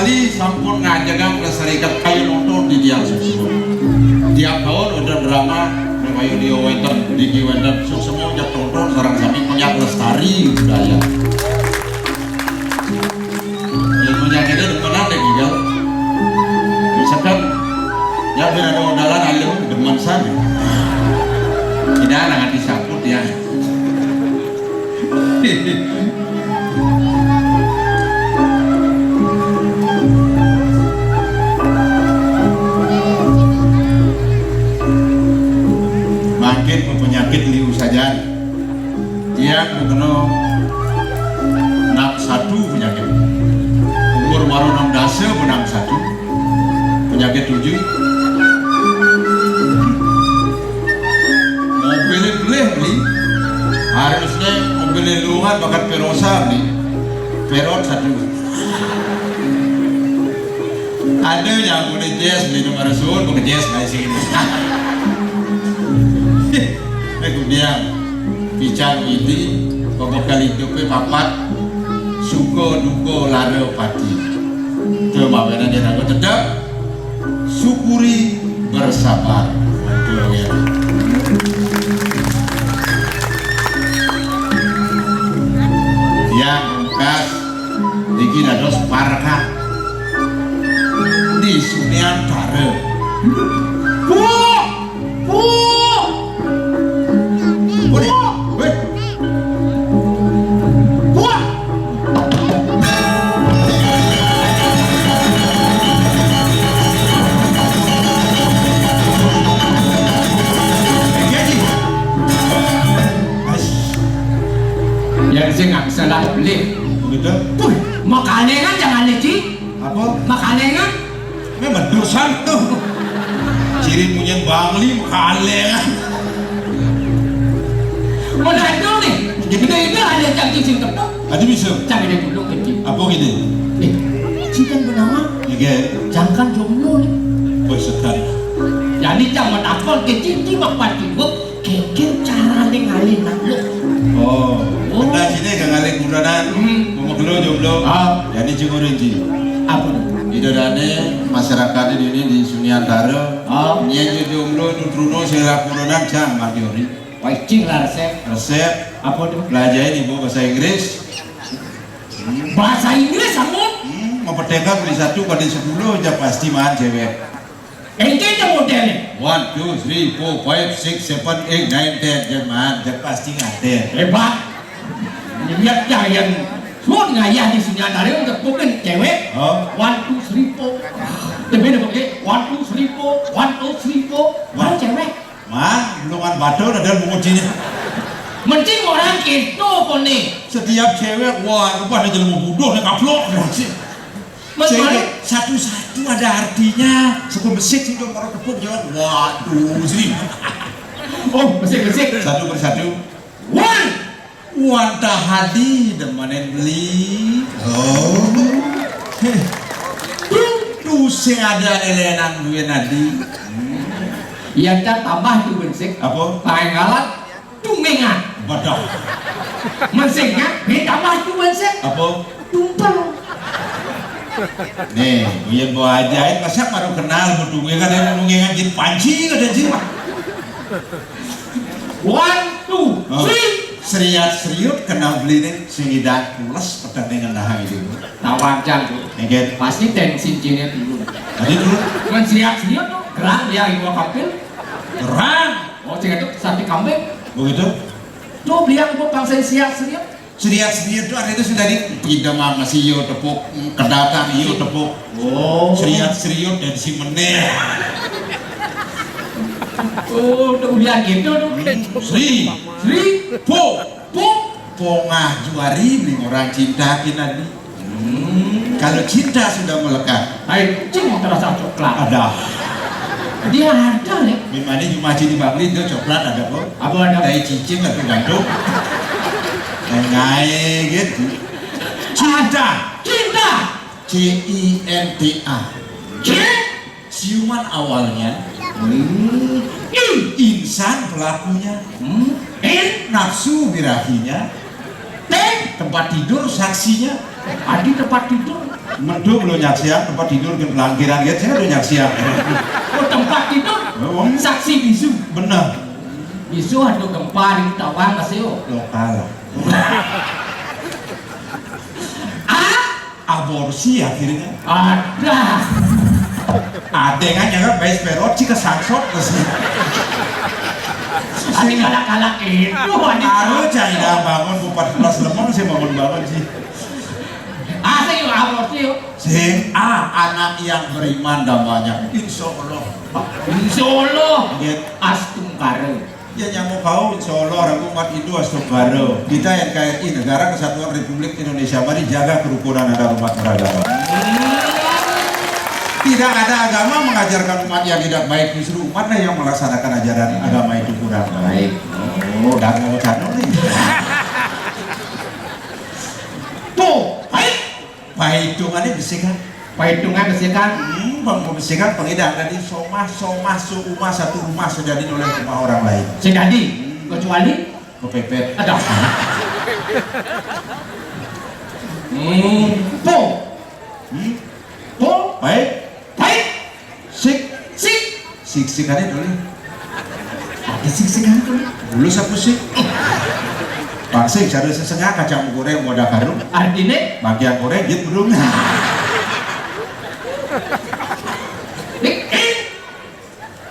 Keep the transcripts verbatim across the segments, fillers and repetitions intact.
Bali sampun ngajegang lestarikan kayu nonton di tiang suksma. Tiap tahun wonten drama, kayu dia wonten, diki wonten, suksma jak tonton sareng sami penyak lestari budaya. Yang penyakitnya demenan deh, Gigal. Misalkan, ya, biar ada undalan, ayo, demen sana. Tidak ada hati saput, ya. Mangkin penyakit liu saja. Tiang kena enam satu penyakit. Umur baru enam dasa pun enam satu. Penyakit tujuh. Mobil beli beli. Harusnya mobil luar bakat perosa beli. Perot satu. Ada yang boleh jazz beli nomor suun, bukan jazz lah sini. Aku diam. Pican iti, pokok kali hidupnya papat, suka duka lara pati. Itu mawenan dia takut tetap syukuri, bersabar. Betul ya. Yang bekas niki dados parkah di Suneantara. Puh! Puh! Boleh. Weh. Puh! Yang sing nggak salah beli. Begitu? Puh, makalengan jangan lecin. Apa? Makalengan. Memang dosa tuh. Ciri punya Bangli makalengan. Mau dadu nih. Jadi itu ada yang cantik sing tepuk. Ada bisa. Cang ada dulu kecil. Apa gitu? Eh, cinta bernama. Iya. Jangkan jomblo nih. Boy setan. Jadi cang mau takon kecil di mak pati gua. Kengkeng carane ngalih makhluk. Oh, oh. Nah, sini gak ngalih kudonan. Hmm. Mau gelo jomblo. Ah. Jadi cuma rinci. Apa tuh? Idodane masyarakat ini di Sunyantara. Ah. Nyen jomblo nutrono sira kudonan jang mati ori. Wah, cing lah resep. Resep. Apa tuh? Belajarin ibu bahasa Inggris. Bahasa Inggris, ampun. Hmm, memperdeka beli satu banding sepuluh aja pasti mahan cewek. Engke aja modele. One, two, three, four, five, six, seven, eight, nine, ten. Jangan, jangan pasti ngaten. Hebat. Lihat ya yang suruh ngayah di sini ada yang tepukin cewek. Oh. One, two, three, four. Tapi udah pakai one, two, three, four, one, two, three, four. Wah. Mana cewek? Man, belum ada batul ada menguncinya. Mending orang gitu kok nih. Setiap cewek, wah, lupa ada jelema bodoh nih kaplok. Mas, sehingga mari. Satu-satu ada artinya. Sebelum besik sih dong, kalau tepuk jawab, waduh sih. Oh, besik-besik. Satu persatu. Wan. Wan Tahadi demanen beli. Oh. Heh. Tuh, tuh sing ada elenan gue nadi. Iya, Cak, tambah tuh besik. Apa? Pakai ngalat. Tumengan. Bodoh. Mesingnya, minta maju mesing. Apa? Tumpel. Nih, iya bawa aja, masa baru kenal, mau tumengan, yang nungengan jin panci, ada jin. One, two, oh. Three. Seriat seriut kenal beli nih, sing idak pules, peteng dengan dahang ini. Tawancang tuh. Nggih. Pasti tensi jine turun. Tadi turun. Kan seriat seriut tuh, gerang dia ibu kapil. Gerang. Oh, sing itu sate kambing. Begitu? Tuh, biar gua bangsa siap serius. Serius serius tuh artinya sudah di tidak mah masih yo tepuk, kedatang yo tepuk. Oh. Serius serius dan si meneh. Oh, udah ulian gitu tuh. Hmm, Sri. Sri. Po. Po. Pongah juari beli orang cinta kita nih. Hmm, kalau cinta sudah melekat. Hai, cing terasa coklat. Ada. Dia ada nih. Memangnya cuma cini Bangli itu coklat ada kok. Apa ada? Tai cicing atau gantung. Ngai gitu. Cinta. Cinta. C I N T A. C. Siuman awalnya. Hmm. I. Insan pelakunya. Hmm. N. Nafsu birahinya. T. Tempat tidur saksinya. Adi tempat tidur. Mendung lo nyaksian tempat tidur ke pelangkiran gitu, saya udah nyaksian. Oh, tempat tidur. Oh. Saksi bisu. Bener. Bisu anu gempa di Tawang masih, oh. Lokal. Ah, aborsi akhirnya. Ada. Ada kan ya kan, baik perot sih kesangsot sih. Tapi galak-galak itu, wanita. Aduh, jangan bangun bupat plus lemong sih, bangun-bangun sih. Ah, saya yuk, aborsi yuk. Sing, ah, anak yang beriman dan banyak. Insya Allah. Insya Allah. Gitu. Astungkara. Ya, nyamuk kau, insya Allah, orang umat Hindu astungkara. Kita N K R I, Negara Kesatuan Republik Indonesia, mari jaga kerukunan antar umat beragama. Tidak ada agama mengajarkan umat yang tidak baik, justru umatlah yang melaksanakan ajaran agama itu kurang baik. Oh, dan mau cano nih. Tuh, baik. Paitungan ini bisikan. Paitungan bisikan. Hmm, bang bisikan pengidah tadi somah, somah, seumah, satu rumah sudah oleh rumah orang lain. Sedadi, kecuali kepepet. Ada. Hmm, po. Hmm? Po. Baik. Baik. Sik. Sik. Sik-sikannya dulu. Ada sik-sikan tuh. Dulu sapu sik. Pangsing, sadua sesengah kacang goreng, modal karung. Artinya? Bagian goreng, jit belum. Dik, eh.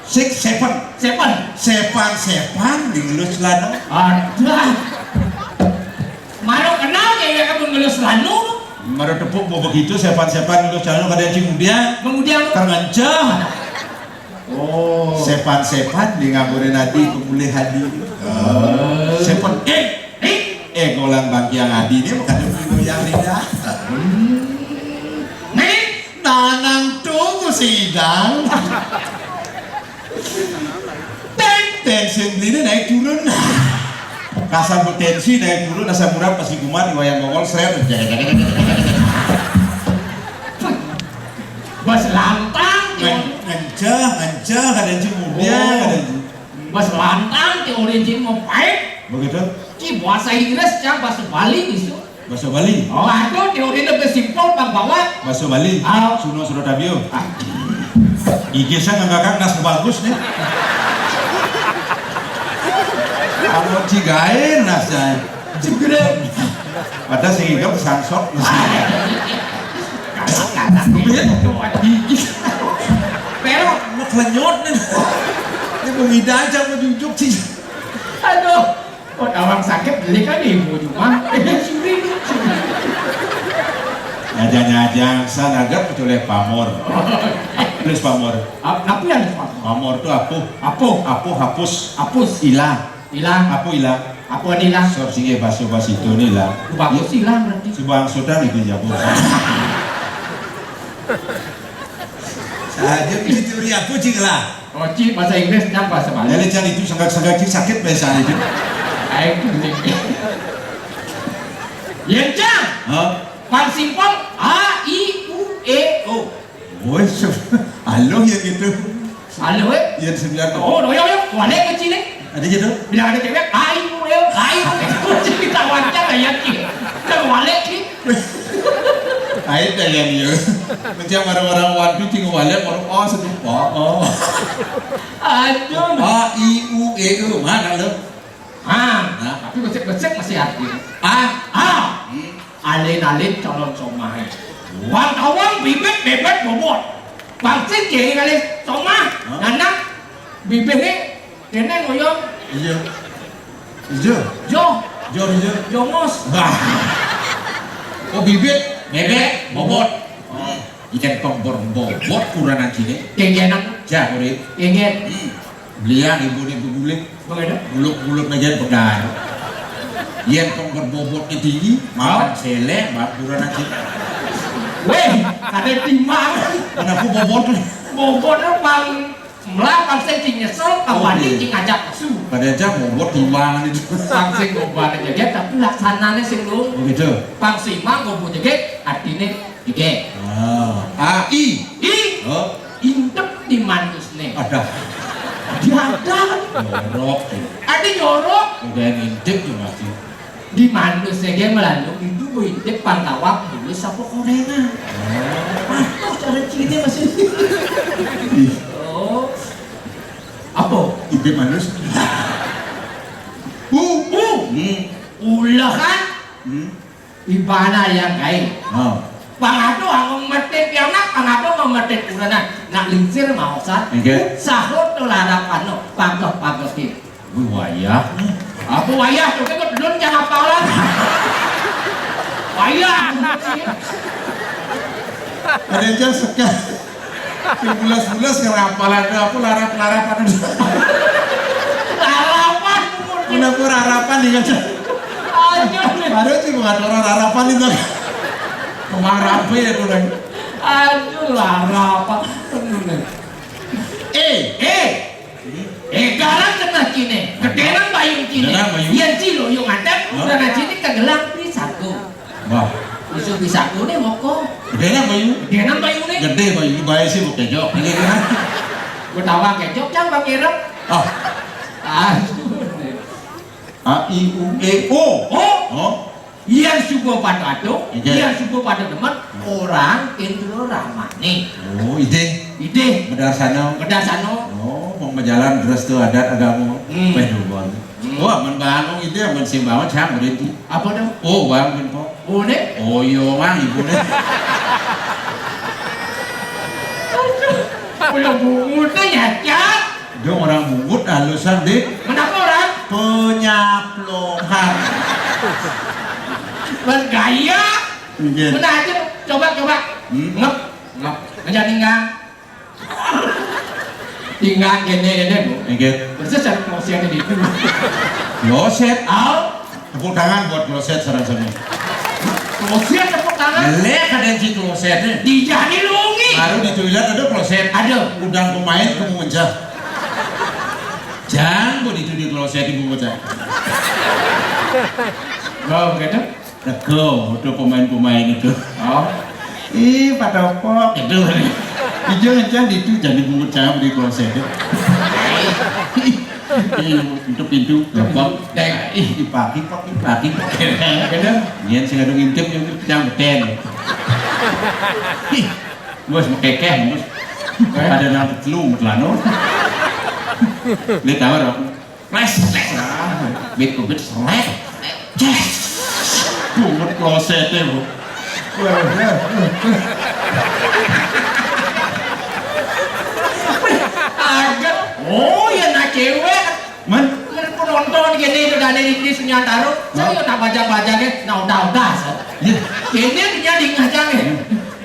Sik, sepan. Sepan. Sepan, sepan, dilus lana. Ada. Maro kenal kayak kamu ngelus lanu. Maro tepuk mau begitu, sepan-sepan ngelus lanu, kada cing mudian. Kemudian? Tergencah. Oh. Sepan-sepan di nganggurin hadi, pemulih hadi. Oh. Sepan, eh, eh, eh, golang bangkiang hadi ini bukan goyang lidah. Hmm. Nih, tanang tunggu sidang. Ten, tensi beli ini naik turun. Kasar tensi naik turun, asam urat pasti kumat, wayang bongol, seret. Bos lantang, ngen-, ngenceh, ngenceh, kada cing mudian, oh, kada cing. Bos lantang, teori cing mau pahit. Begitu? Ci bahasa Inggris, cang bahasa Bali, gitu. Bahasa Bali. Oh, aduh, teori lebih simpel, Bang Bawat. Bahasa Bali. Ah. Suno sudah tabio. Ah. Gigi saya nggak nas bagus nih. Kamu cigain nasnya. Cigain. Pada sehingga pesangsot. Iya. Pero, mau kelenyot nih. Ini mau ngidain sama jujuk sih. Aduh. Kok awang sakit beli kan ibu cuma. Suri. Aja-aja, sanaga kecuali pamor. Terus pamor. Ap-, apa yang pamor? Pamor tuh apa? Apa? Apa hapus? Hapus. Ilang. Ilang. Apa ilang? Apa nih ilang? Sor singe baso basi itu nih ilang. Bagus ilang berarti. Subang sudah nih dia, Bu. Saja beli teori apa, cing lah? Oh, ci, bahasa Inggris, cang bahasa Bali. Jadi, cang itu sangat-sangat ci sakit biasa itu. Ayo, cing. Yen, cang. Hah? Pang simpel, A, I, U, E, O. Woi, alo ya gitu. Alo, eh? Yen sembilan. Oh, no, yo, yo, wale ke cine. Ada gitu? Bila ada cewek, A, I, U, E, O, A, I, U, E, O. Kita wajar ya, ki. Kita wale, ki. Ayo, dah ya, yo. Macam orang-orang waduh, cing wale, orang, oh, sedih, oh, oh. Aduh. A, I, U, E, O, mana lo? Ah, nah, tapi besik-besik masih artinya. Ah, ah. Hmm. Alin-alin calon somah. Bang Tawang bibit, bebek, bobot. Bang Sing kiri kali somah. Hah? Nanang bibitnya kena ngoyong. Iya. Iya. Jo. Jo, iya. Jongos. Bah. Oh, bibit, bebek, bobot. Oh. Ikan pembor bobot kurang cine. Kenggenan. Jah, murid. Kenggen. Hmm. Belian ibu ni begulit. Bagaimana? Buluk-buluk aja pegar. Yen pembor bobotnya tinggi, makan sele, bakuran aja. Weh, ada timbang. Kenapa bobot? Bobotnya bang melah pasti cing nyesel, kawan cing ngajak su. Pada aja bobot timbangan itu. Pang sing bobot aja, tapi laksananya sing lu. Begitu. Pang simang bobot aja, artinya Ige. Ah. A, I. I. Oh. Intep di manusne. Ada. Dia ada. Jorok. Ada jorok. Udah ngintip tuh masih. Di manus saja melalui itu, bu, intip pangkawak mulus apa korengan. Aduh, cara cirinya masih. Ih. Oh. Apa? Intip manus. Uh, uh. Hmm. Ulah kan? Hmm. Ibana yang kain. Oh. Pangado anggo metit pianak, pangado anggo metit kurenan. Nak lingsir maosan. Inggih. Sahut to larapano, pageh-pageh ki. Wih, wayah. Apa wayah? Tuh kan belum jangan apalan. Wayah. Ada yang sekat. Bulas-bulas ngerapalan tuh, apa larap-larap anu. Larapan. Kenapa rarapan nih kan? Aduh. Baru sih bukan orang rarapan itu. Kemang rapi ya tuh, Neng. Aduh, larapan. Eh, eh. Eh, garang kena kine. Gedé nang bayung kine. Gedé nang bayung. Yén ci loyong adep, hah? Udara cine kagelang pisaku. Wah. Iso pisaku né moko. Gedé nang bayung. Gedé nang bayung né. Gedé bayung baé sih mau kejok. Ini kan. Gua tawang kejok, cang bang irep. Ah. Ah. A, I, U, E, O. Oh. Oh. Yén suba pada ado, inggih. Yén suba pada demen, orang kéntul ramané. Oh, idih. Idih. Medarsana. Medarsana. Oh, wong majalan terus tuh adat agama. Hmm. Péh dulu. Hmm. Wah, men bangun itu ya, men sing bangun siang berhenti. Apa tuh? Oh, bang, men kok. Oh, né? Oh, iya, mang, ibu né. Aduh, udah bungut ya, Cak. Dong orang bungut halusan, Dik. Kenapa orang? Penyaplokan. Bergaya. Nggih. Mana aja, coba, coba. Hmm. Ngep, ngep. Aja tinggal. Tinggal gini, gini, Bu. Nggih. Persis ada klosetnya di itu. Kloset? Au. Tepuk tangan buat kloset, sareng sami. Kloset tepuk tangan. Lek ada yang di klosetnya. Dijani lungi. Baru di toilet ada kloset. Ada. Udang pemain kamu mencah. Jang, buat itu di kloset ibu bocah. Oh, gitu? Lego, udah pemain-pemain itu. Oh. Ih, pada apa? Itu. Ijo ngencang di itu, jadi bungut jam di kloset. Ih, pintu-pintu, gampang. Dek. Ih, dipaki, paki, paki. Bener. Yen sing adu ngintip, ngintip, jam beten. Ih, bos, mekekeh, bos. Eh? Ada nang telu, metelano. Ini tahu dong. Ples, ples. Ah, bit, bit, selek. Ces. Bungut klosetnya, Bu. Agak. Oh, ya, nak cewek. Men? Men penonton gini itu dari Inggris nyantaro. Saya tak baca-baca deh. Nah, udah, udah. Iya. Ini dia di ngajang ya.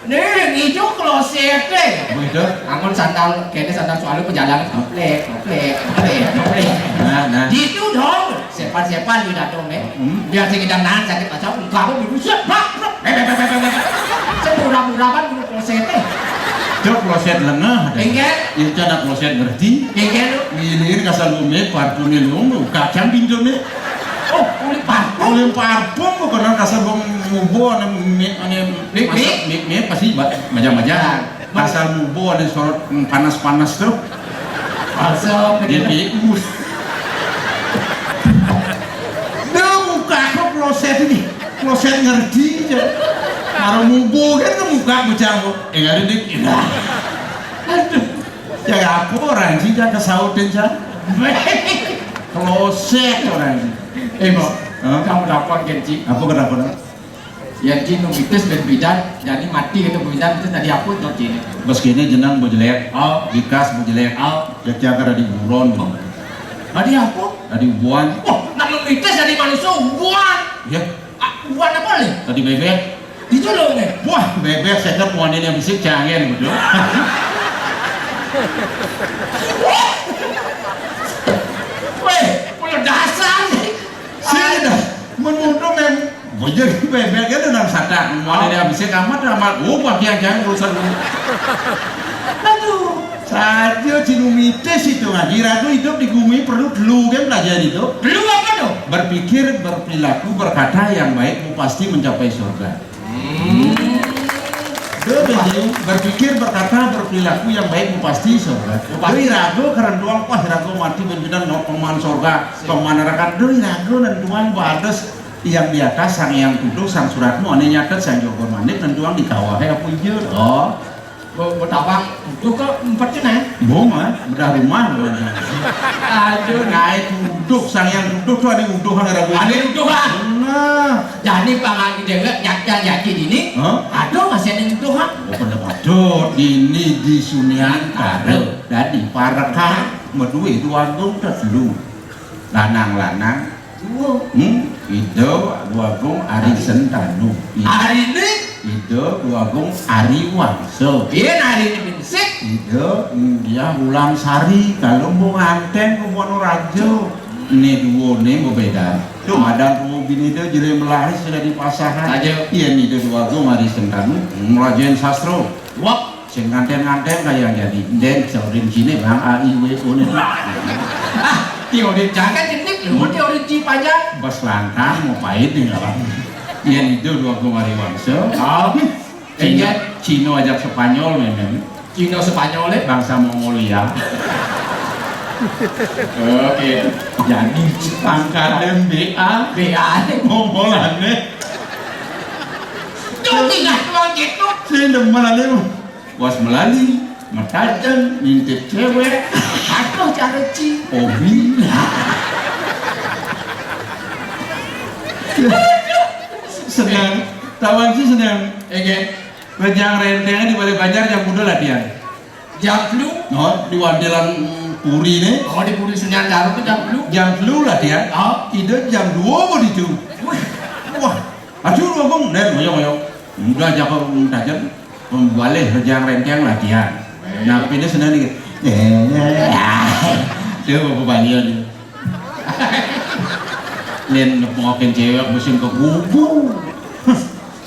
Nih, ngijo kloset deh. Begitu. Amun sandal, kene sandal soalnya pejalan, toplek, toplek, toplek, toplek. Nah, nah. Gitu dong. Sepan-sepan di datang deh. Hmm. Biar sing kita nahan sakit macam, enggak mau buset, brak, brak, bebek, bebek, bebek. Semurah-murah kan dulu kloset deh. Cok kloset lengah. Enggak. Yang cana kloset ngerti. Enggak lu. Ngilir kasar lume, parfumnya lu, kacang pintunya. Oh, uli parfum. Uli parfum, bukan kasar bong mubo, ane mi, ane mi, mi, mi, pasti ba-, majang-majang. Nah. Kasar mubo, ane sorot, mm, panas-panas tuh. Asam, dia, gitu. Dia, uh. Dia buka kok kloset ini. Kloset ngerti aja. Karo mubo kan muka bocah kok. Eh, ada dik. Aduh. Ya apa orang sih, jangan kesautin, Cang. Kloset orang sih. Eh, Mbok, hah? Kamu dapat kan, Ci? Apa kenapa? Ya, Ci, nu mitis ben bidan, jadi mati gitu, bidan, terus tadi apa tuh, Ci? Bos kene jenang bojlek, oh, bikas bojlek, oh, ya, tiada di buron. Tadi apa? Tadi ubuan. Oh, nak nu mitis jadi manusia ubuan. Ya. Ah, ubuan apa nih? Tadi bebek. Itu loh, nih. Wah, bebek seket muanin yang bisa canggih, betul. Weh, punya dasar nih. Sini dah, menuntung yang bujur bebek itu nang sadak. Muanin yang bisa kamat, amat. Oh, bagian jangan urusan lu. Aduh. Saja Cinu mitis itu ngaji, Ratu hidup di bumi perlu dulu kan, pelajari itu. Dulu apa tuh? Berpikir, berperilaku, berkata yang baik, mu pasti mencapai surga. Hmm. Dua biji, berpikir, berkata, berperilaku yang baik, mu pasti surga. Mu pasti. Doi rago kerenduang, wah, rago mati ben-benan no peman surga, peman neraka. Doi rago nentuan badas. Yang di atas Sang Hyang Tuduh, Sang Suratmo, ané nyatet Sang Joko Manik, nentuang di kawahé apa ijo. Oh. Bo-, Botawang Tuduh kok empet cenah? Mbok mah, bedah rumah. Aduh, naik Tuduh, Sang Hyang Tuduh tuh ada uduhan, ada uduhan. Ada uduhan. Nah. Jadi pangan déwék nyakal yakin ini. Hah? Aduh, masih ada uduhan. Oh, bener. Aduh, ini di Sunian Karo. Jadi parekan medué dua gung tetelu. Lanang-lanang. Dua. Hmm, Ida Dwagung Ari Sentanu. Ari ini? Ida Dwagung Ari Wangsa. Iya, Ari ini pinsik. Ida Diah Ulang Sari, kalau mau ngantén ke Wonoraja. Ini dua ini berbeda. Tuh, madan dua bini dia jadi melaris sudah di pasaran. Aja. Iya, ini Ida Dwagung Ari Sentanu, ngerajain sastra. Wah. Sing ngantén-ngantén kaya jadi. Ndén, teori Cina, Bang, A I W O ini. Ah, teori jagat ini, lu teori Ci panjang. Bas lantang, mau pahit nih, Bang. Iya, itu dua puluh hari wangsa. Oh. Cina, Cina ajak Spanyol, memang. Cina Spanyol, eh? Bangsa Mongolia. Oke. Jadi, pangkat M B A. B A. Ngomongane. Tuh, tinggal doang gitu. Sing demen ane. Was melali, metajen, ngintip cewek. Aduh, cara Ci. Hobi. Senang. Tawan sih senang. Oke. Rejang rentengnya di Balai Banjar jam kudu latihan. Jam telu. No, di Wandelan Puri nih. Oh, di Puri Sunian Daru tuh jam telu. Jam telu latihan. Oh. Ide jam dua mau itu. Wah. Wah. Aduh, Agung, nih, ngoyong-ngoyong. Udah aja kok metajen. Pembalih rejang renteng latihan. Nah, pindah senang nih. Dia bapak Bali nih. Lain nepokin cewek musim ke gubuk.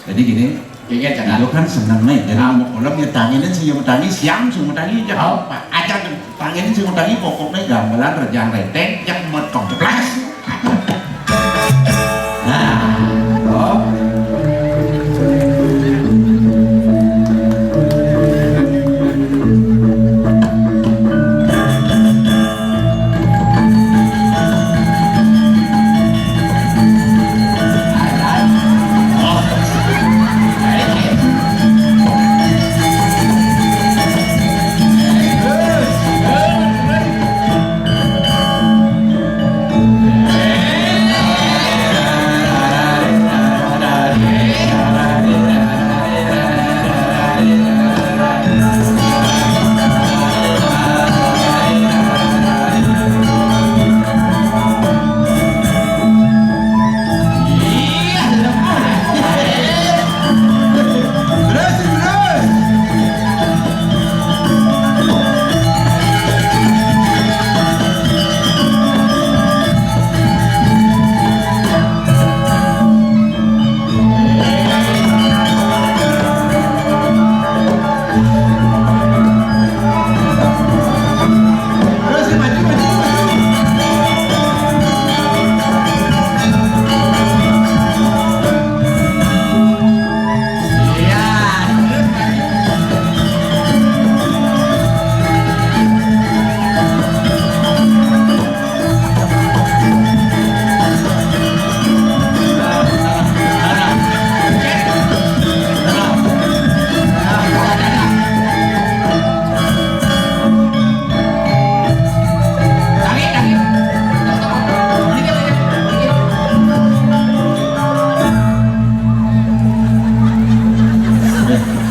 Jadi gini, iya, iya, jangan. Lu kan seneng nih, jadi mau kolam ya tanginin sih, ya tangi siang, sih tangi aja. Oh. Aja tanginin sih tangi, pokoknya gamelan rejang renteng, yang mau toples. Nah, oh.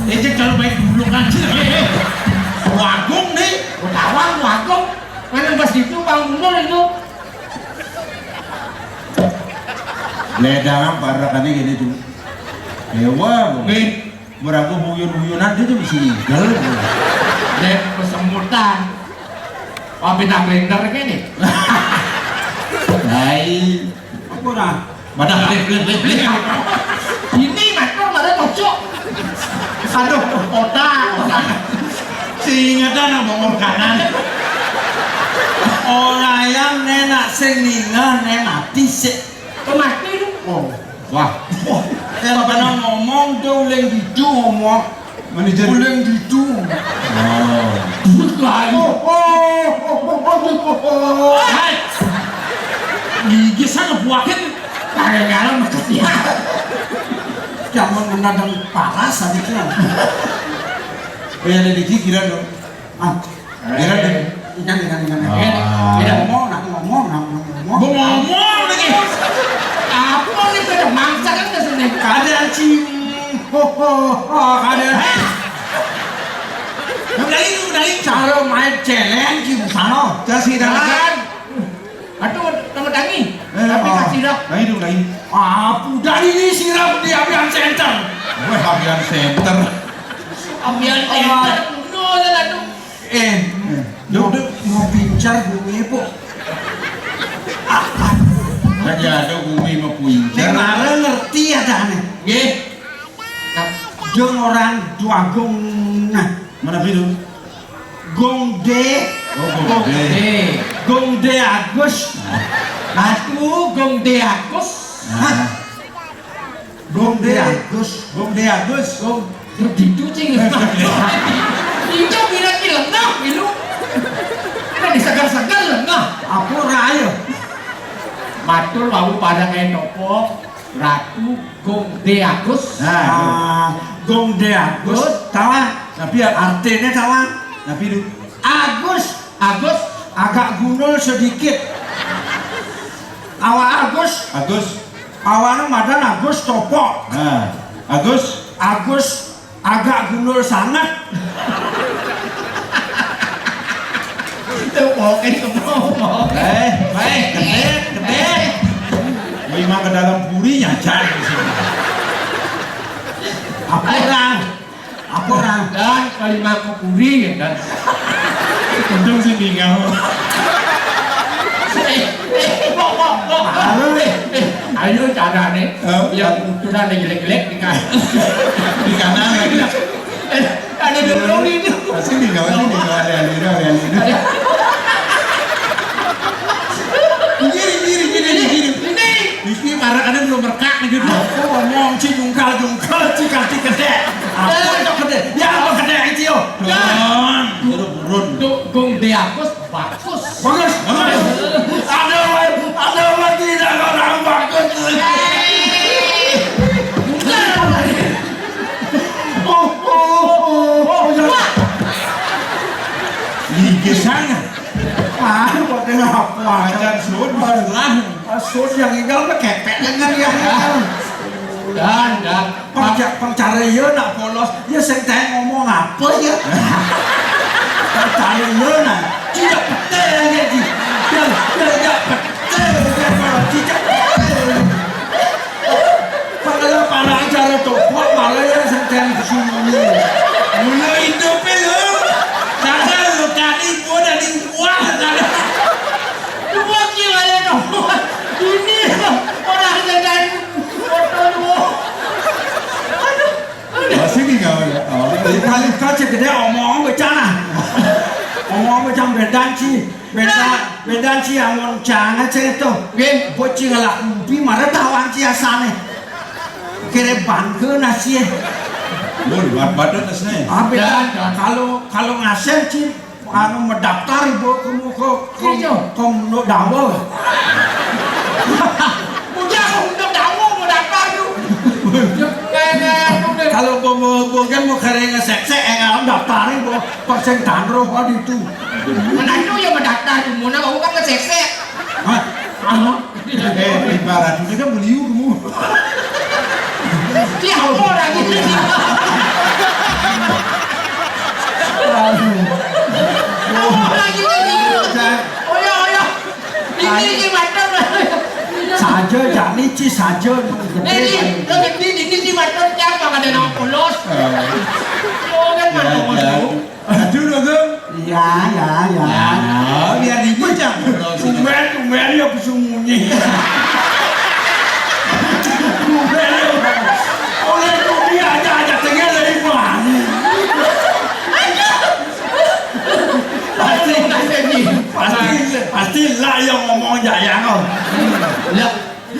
Eh, cek kalau baik dulu kan. Wagung nih. Utawang, wagung. Mana pas itu, Bang Gundul itu? Ledangan parekannya gini tuh. Dewa, nih. Meragu huyun-huyunan dia tuh bisa ngigel. Dek, kesemutan. Wah, pita blender kene. Hai. Apa ora? Madah blek, blek, blek, blek. Ini matur malah cocok. Aduh, otak, otak. Sing ingetan nang bongor kanan. Ora yang nenak sing ninggal, nek mati sik. Kok mati lu? Oh. Wah. Wah. Ora pernah ngomong, dia uling gitu ngomong. Manajer. Uling gitu. Oh. Duit lain. Oh, oh, oh, oh, oh, oh, oh. Hai. Gigi sana buahin. Pakai garam makasih ya. Jangan menadang paras aja kan. Oh ya, ada dikit kira dong. Ah, kira deh. Inang, inang, inang. Ah. Kira ngomong, nak ngomong, nak ngomong. Gua ngomong lagi. Apa nih, pada mangsa kan kesini. Kada cing. Ho, ho, ho, kada. Hei. Udah ini, udah ini. Cara main celeng, ki, sana. Kasih dan Aduh, nama tangi. Eh, tapi ah, kasih dah. Nah, itu, nah, ini. Apa dari ini sirap di Abian Center? Weh, Abian Center. Abian Center. No, no, no. Eh, duk, duk, mau pincar bumi, Pok. Kan ya ada bumi mau pincar. Nek mara ngerti ya dah nih. Nggih. Dong orang Duagung nah. Mana biru? Gong De. Oh, Gong De. Gong De Agus. Aduh, Gong De Agus. Nah. Gong De Agus. Gong De Agus. Gong Begitu, Cing. Injo bilang ki lengah, milu. Kan disegar-segar lengah. Apa raya? Matur wau pada kayak nopo, Ratu Gong De Agus. Nah, Gong De Agus. Agus. Tawa. Tapi ya artinya tawa. Tapi du. Agus. Agus. Agak gundul sedikit. Awak Agus. Agus. Awaknya madan Agus Topok. Nah, Agus. Agus agak gundul sangat. Itu pokoknya semua. Eh, baik, gede, gede. Lima ke dalam puri nyacan di sini. Apa orang? Apa orang? Dan kelima ke puri ya kan. Untung sih tinggal. Eh, eh, kok, kok, kok. Baru, eh. Eh, ayo cara nih. Eh. Yang utusan yang jelek-jelek di kanan. Di kanan lagi. Eh, ada dulu itu. Pasti tinggal, pasti tinggal. Ada, ada, ada, ada. Gini, gini, gini, gini. Ini. Iki marah ada belum merekak nih gitu. Aku ngomong ci jungkal-jungkal, ci kaki gede. Aku itu gede. Ya, apa gede itu yo? Don. Buru-burun. Dukung Deakus bagus. Bagus, bagus. Ada lagi, ada lagi tidak orang bagus. Oh, oh, oh, oh, ya. Iki sana. Ah, pakai apa? Acan sun, lah. Sun yang tinggal mah kepek dengan yang tinggal. Dan, dan. Pengca-, pengcare iya nak polos, ya sing teh ngomong apa ya? Pengcare iya nak. Tidak betul ya, Ji. Ya, ya, ya, betul. Ya, tidak betul. Padahal para acara topok malah ya sing teh di sini. Mula hidup ya, lo. Dasar lo tadi gua dari gua, dasar. Dua kilo aja dong. Ini orang sedang foto dua. Aduh, aduh. Masih di gawe ya? Oh, iya. Kali kau cek gede omong becana. Omong becang bedan ci. Beda, bedan ci amun cana cek itu. Nggih. Bocil ngelak mimpi, mana tawang ci asane. Kere bangke nasi. Mun buat badan asne. Ah, beda. Dan, dan. Kalau, kalau ngasem ci, anu, mendaftar ibu kamu ke, ke, iya, ke Munduk Dawa. Udah, ke Munduk Dawa mau daftar tu. Kalau mau, mau, mau kan mau kering ngesek-sek, eh, kalau daftar ibu, persen tanroh kan itu. Mana tu yang mendaftar tu, mana mau kan ngesek-sek. Hah? Anu. Eh, ibarat ini kan beliau kamu. Dia apa lagi? Apa lagi tadi? Oyo, oyo. Ini, ini mater. Saja, jani ci saja. Ini, ini, ini, ini ci mater siapa ada nama polos? Oh, kan mana mau tahu? Aduh, Gong. Iya, iya, iya. Ya, biar ribut ya. Tumben, tumben ya bersembunyi. Tumben ya. Oleh kopi aja, aja tengah dari bang. Pasti, pasti, pasti lah yang ngomong jaya kau. Lah,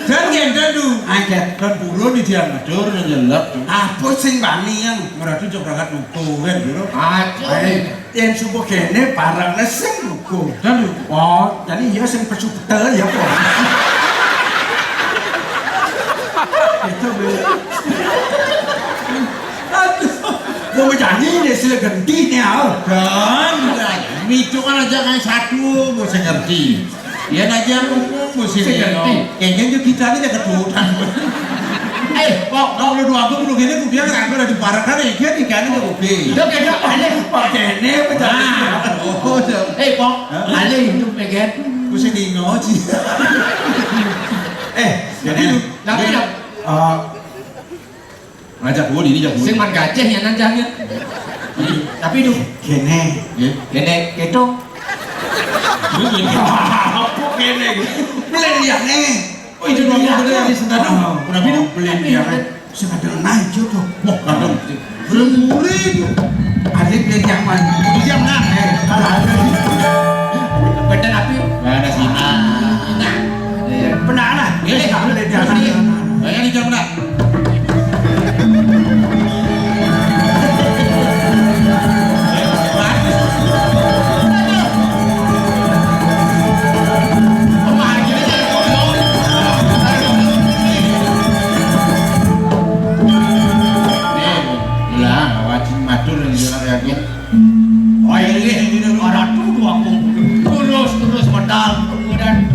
dan ngenten tu. Angkat. Dan burun ni dia ngatur, nyelak tu. Apa sing bani yang? Meratu jok rakat lupa kan, bro. Aduh. Ayo, yang subuh kene parang sing lupa. Dan tu. Oh, jadi iya sing pesu betul ya, kok. Itu, Bli. Aduh, mau menyanyi nih, sila ganti nih, ah. Dan, itu kan aja kayak satu, mau saya ngerti. Ya, aja ngomong, mau sih Saya ngerti. Kayaknya juga kita ini jaga tutan. Eh, kok, kok lu dua aku belum gini, aku bilang, aku udah diparahkan, ya, dia tiga ini jago B. Itu kayaknya apa nih? Pakai ini, apa tadi? Nah, oh, oh. Eh, kok, Hah? Ada hidup, ya, kan? Aku sih di ngoci. Eh, jadi, Tapi, eh, ngajak gua ini, jak gua. Sing man gajah ya, nan jahnya. Tapi, duh. Kene. Ya. Kene, keto. Ini apa kene? Beli dia, nih. Oh, itu doang. Iya, bener, iya. Di sana. Oh, kenapa itu? Beli dia, kan? Saya kadang naik, cuy, tuh. Wah, kadang. Belum mulai itu. Ada beli yang mana? Beli yang mana? Eh, kalau ada di Bener, tapi. Mana sih? Ah, nah. Iya. Benar, nah. Iya, iya. Kalau ada di Terus, sana. Nih. Banyak di jam, nah. Lah, wajib matur yang jelas ya, gitu. Wah, ini, ini, ini, orang tuh dua kumpul. Terus, terus, modal, kemudian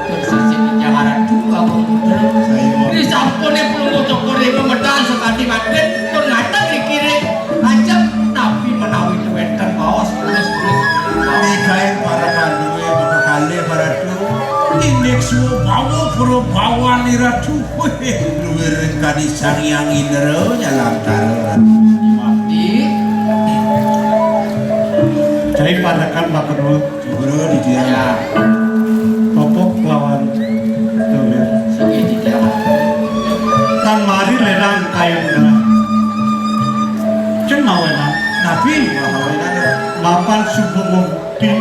Persisip Jawara dua komputer. Saya mau Di sampune pelungguh cokor ibu medal sekadi mangkin, tur ngateng iki ri. Ajeng napi menawi wenten baos terus-terus. Megain para kanduwe maka kalih para tu. Indik suwa bawa pura bawan iratu. Wih, luwir kadi Sang Hyang Indra nyalantara. Mati. Cai parekan Pak Kedul. Guru di dia. Ya. Topok lawan Tuwir. Sugih di dia. Tan mari lerang kayun gelah. Cen mawenan. Nabi mahawenan. Mapan subuh mukti.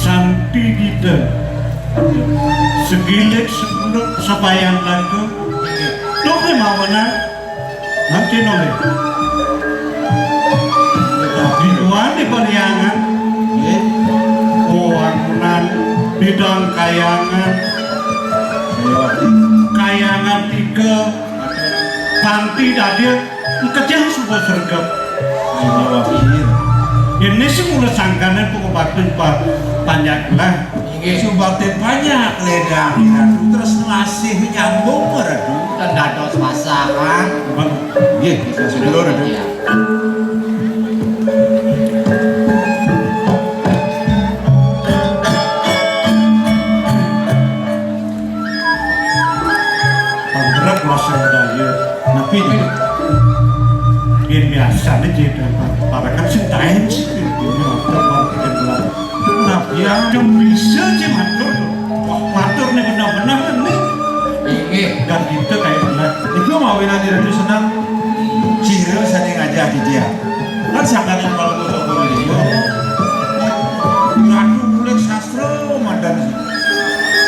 Santi dida. Segilik sepuluh sapayan lagu. Tuh mawenan. Nanti nolih. Biduan di Pariangan. Nggih. Wangunan bidang kayangan. Kayangan tiga. Panti dadir. Kejang subuh sergap. Ini sing mula sangkane pokok batu pa-, panjak lah. Inggih, subakti banyak ledang Ratu, terus ngelasih nyambung Ratu. Ten dados pasangan. Bang, nggih, bisa sedulur Ratu. Iya. Panggerak rasa daya. Napi? Yen biasane cedhak para kan sing taen sih. Ini apa, apa, apa. Nah, yang bisa sih matur. Wah, matur nih benar-benar nih. Inggih. Dan kita kayak benar. Itu mau winani Ratu senang. Sira sane ngajak di dia. Kan sangkane kalau mau coba di dia. Ratu mulai sastra mandan sih.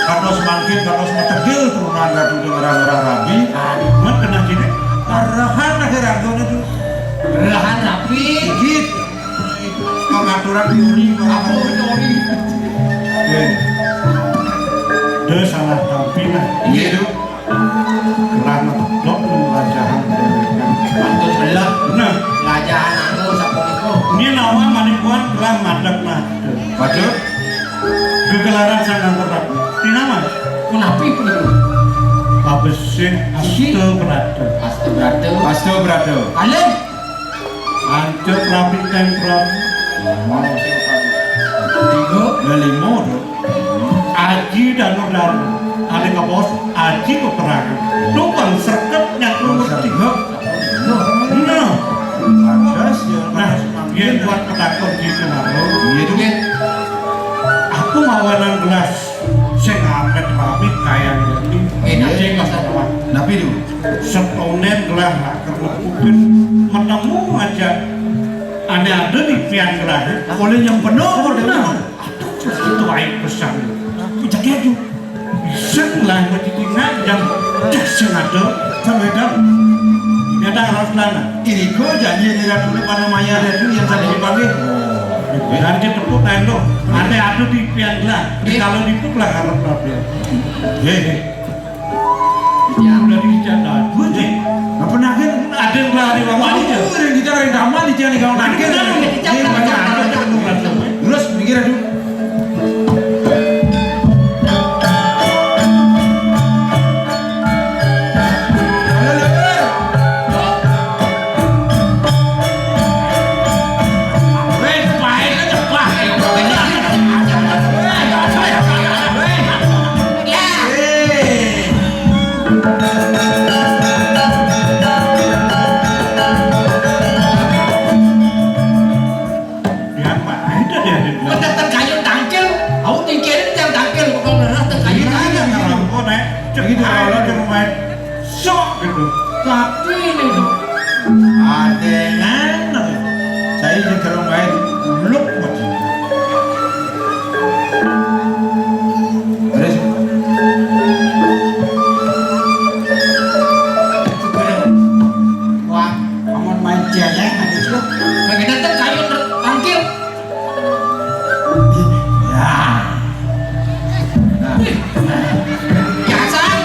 Kados mangkin, kados metegil turunan Ratu Dengerang Rabi. Men kena gini. Arahan akhir agone tuh. Arahan rapi. Dikit. Pengaturan teori, apa teori? Oke. Dia salah tampi lah. Iya, itu. Kerana dok mengajahan dewek. Patut belah. Nah. Ngajahan anu sapa niku? Ini nama manipuan telah madep nah. Waduh. Gegelaran sangang tetap. Ini nama? Menapi pun itu. Abesik Astu Brata. Astu Brata. Astu Brata. Kalih. Ancur rapi temprap. Lha limo, Dok. Aji Danu Danu, ane kebos Aji Peperangan. Tukang serket nyakul tiga. Nah, pantes ya. Nah, yen buat petakon gitu, Maro. Iya, Dok. Aku mawanan gelas sing amet rapi kaya ngene. Enak. Sing masalah. Napi, Dok? Setonen gelas lah kerepupin, metemu aja. Ane ada di pian gelas. Oleh yang penuh, oleh yang penuh. Aduh, itu baik pesan. Aku jaga, Dok. Iseng lah, mau ditinggal, jam cek sing ada, jam edan. Ini ada harus lana. Ini kok jadi yang tidak dulu pada maya ada dulu yang tadi dipanggil. Nanti tepuk tangan, Dok. Ane ada di pian gelas. Kalau dipuk lah harap dia. Hei. Yang udah dicat dah. Gue sih. Apa nagen? Ada yang lari lama aja. Udah kita dari taman di jalan kawan nagen. Ini banyak aja. Terus mikir aduh. Diapain dah dia? Udah tengkayun tangkil, aku tingkilin yang tangkil, kok ngerah tengkayun. Gimana kalau kok naik? Cek aja kalau main. Sok gitu. Tapi ini tuh. Adengan. Saya juga main. Luk. Terus. Wah, amun main jelek ada juga. Bagi datang kayu tangkil. Ya. Nah. Biasa, tadi.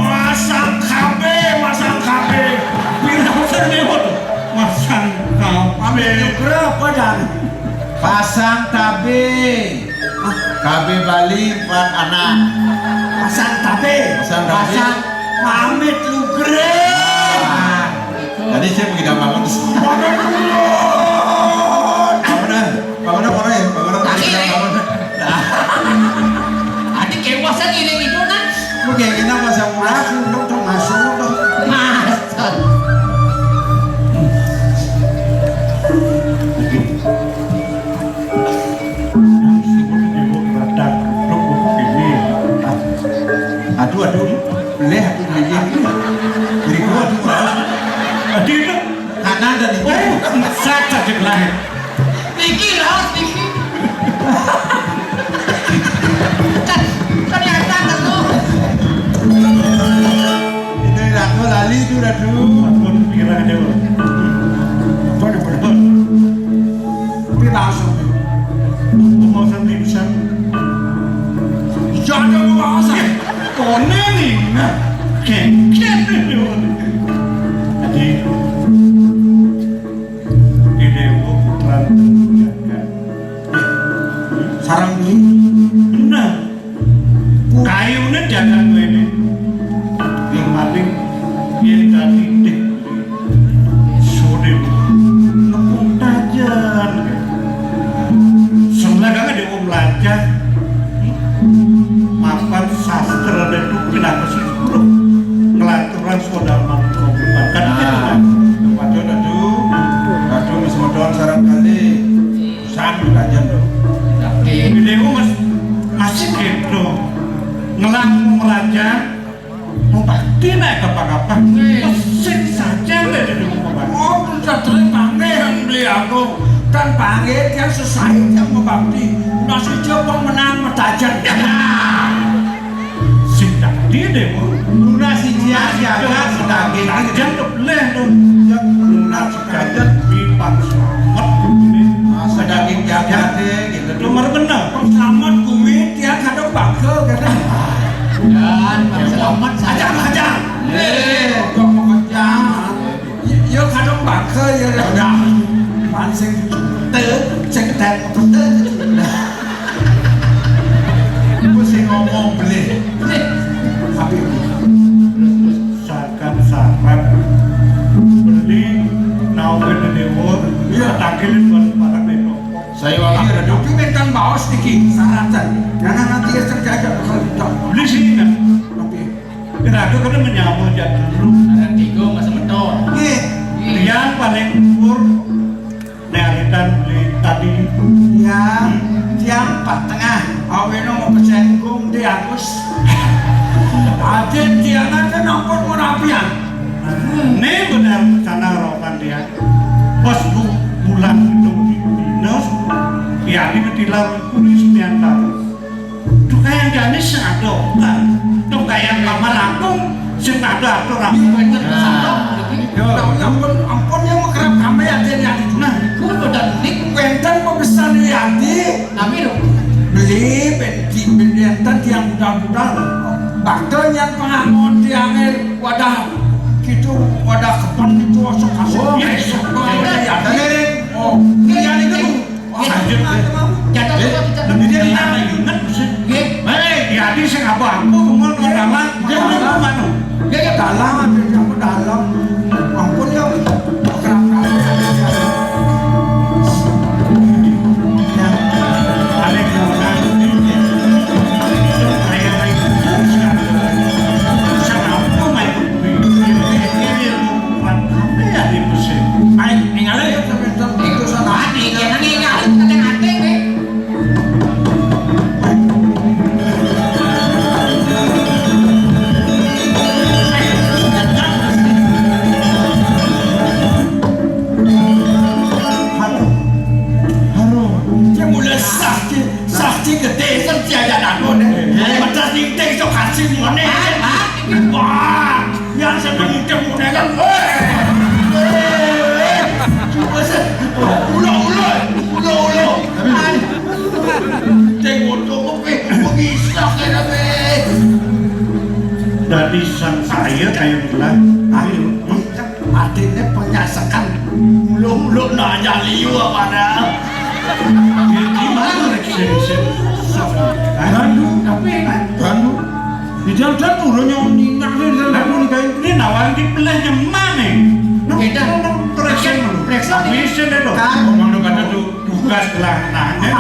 Masang K B, masang K B. Pira usen lewat? Masang K B. Berapa, Dan? Pasang tabe. K B Bali empat anak. Pasang tabe. Pasang tabe. Pasang pamit lugré. Nah, tadi saya begitu bangun. Bangun. Bangun, bangun, bangun, bangun, bangun. Tadi, eh. Bangun. Nah. Tadi kewasan ini gitu, nah. Oke, kita pasang masuk, dong, dong, masuk, dong. Masuk. Aduh, aduh, leh aku leh. Beri gua tuh. Aduh, itu. Kanan dan itu. Oh, saya cek lain. Niki, Ros, niki. Kan, ternyata ketemu. Ini aku lali itu, aduh. Ampun, pikiran aja, Bos. Ampun, ampun, ampun. Tapi langsung. Mau sampai bisa. Jangan mau bahasa. Koné nih, nah. Kengkeng. Jadi, Dewa putra jagat. Sarang ini. Bener. Kayune jagat kuwi. Yang paling yen dadi tik. Sulit. Nepung tajan. Semula kan ada Om Lacak. Mapan sastra dan pinaka sepuluh. Ngelaturan swadharma. Kan itu kan. Waduh, aduh. Aduh, Mas Modon sarang kali. Sami rajan lho. Tapi dewe mas masih gitu. Ngelang meraja mau bakti nek apa-apa. Mesin saja nek di rumah bakti. Oh, pun sadere panggih yang beli aku. Dan panggih dia sesuai yang mau bakti. Masih coba menang metajan. Sing dadi dewe. Lunasi dia siaga sedaging. Tajan kebleh lho. Yang lunas kaget pipan selamat ini. Sedaging jagate gitu. Nomor bener. Pang selamat bumi tiang kadang bagel kene. Dan pang selamat saja. Aja, aja. Eh, kok mau kerja? Ya kadang bagel ya. Udah. Pancing te, cek te, te. Beli sini kan. Tapi iraga kada menyama jadulu. Ada tiga masa metor. Nggih. Tiang paling dhuwur nealitan beli tadi. Tiang, tiang pat tengah. Awena mau pesenggung di Agus. Adik tiangan kan ampun merapian. Ini benar sana rokan dia. Pas bu bulan itu di dinas, ya di ketilar kulis miantar. Tukang jani sing ada, nah, tukang kamar aku sing ada aturan. Nah, ampun, ampun yang makrab kami ya, dia yang itu. Nah, itu udah nik wenten pembesan ya, di. Tapi lo beli benti benti enten yang budal-budal. Bakto yang pengangon tiangnya wadah gitu, wadah kepan gitu, osok kasih. Oh, iya, iya. Oh, iya, itu. Jatuh, jatuh, jatuh. Dia ingat, ingat, sih. Nggih. Hei, ya, di sing apa? Aku ngomong dalam, dia ngomong anu. Nggih, nggih. Dalam, ada yang dalam. Ampun, ya. Kerap-kerap, ya. Ya. Ada yang ngomong, ya. Saya naik, saya naik, saya naik, saya naik. Ayo, ningalé. Ati, kena ningalé, kena ati, wé. Aduh, aduh. Dia mulai sakit. Sakti gedé, sakti aja nanggon, eh. Eh. Pedas ninting sok kasih ngene. Ah, ah. Wah, yang sampai ninting ngene kan. Weh. Eh. Coba sih. Ulo, ulo, ulo, ulo. Ninting untung kopi, mengisak ya, be. Dari sang saya kayak bilang, ayo. Artinya penyasekan. Ulo-ulo nanya liu apa dah? Gimana rék sing, sing soft? Hah? Bandu, tapi bandu. Di dalam turun yang ninang di dalam bandu nih, kayak ini nawang di belah nyemak nih. Nah, kita nang periksa dulu. Periksa nih. Bisa deh, loh. Kan. Ngomong dong, ada tuh tugas lah. Nah, ini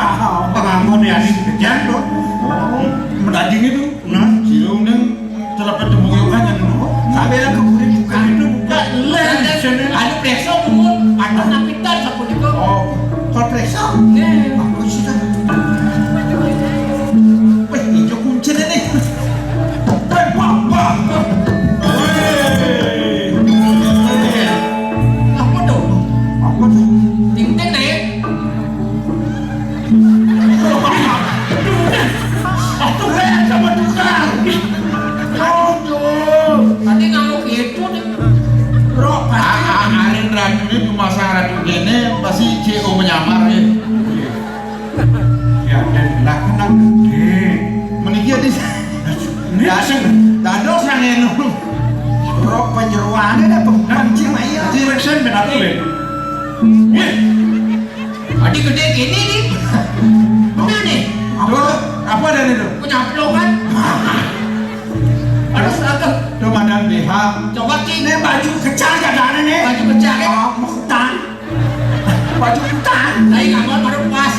pengamun ya, ini kerjaan, loh. Oh, mendaging itu. Nah, siung ning telepon tembung yo kan anu. Sampeyan keburi buka. Itu buka lén. Anu preso dumun, ada napitan sapunika. Oh, kok preso? Nggih. Aku sih kan. Weh, ijo kuncine nih. Weh, wah, wah. Weh. Apa tuh? Apa tuh? Ting ting nih. Waktu saya sama tukang. Aduh. Tadi ngamuk itu nih. Bro, pasti. Ah, ah, arin racune di masa racun kene pasti C O menyamar ya. Ya, dan lah kan gede. Meniki di ini sing dados nang eno. Bro, penyeruane dah pembanci mah iya. Direksen ben aku ya. Wih. Adi gedé gini nih. Bener nih. Apa? Apa ada nih tuh? Punya pelukan. Harus cakep. Tuh badan B H. Coba ki. Ini baju kecil kadang nih. Baju kecil ya. Oh, mau hutan. Baju hutan. Saya nggak mau baru pas.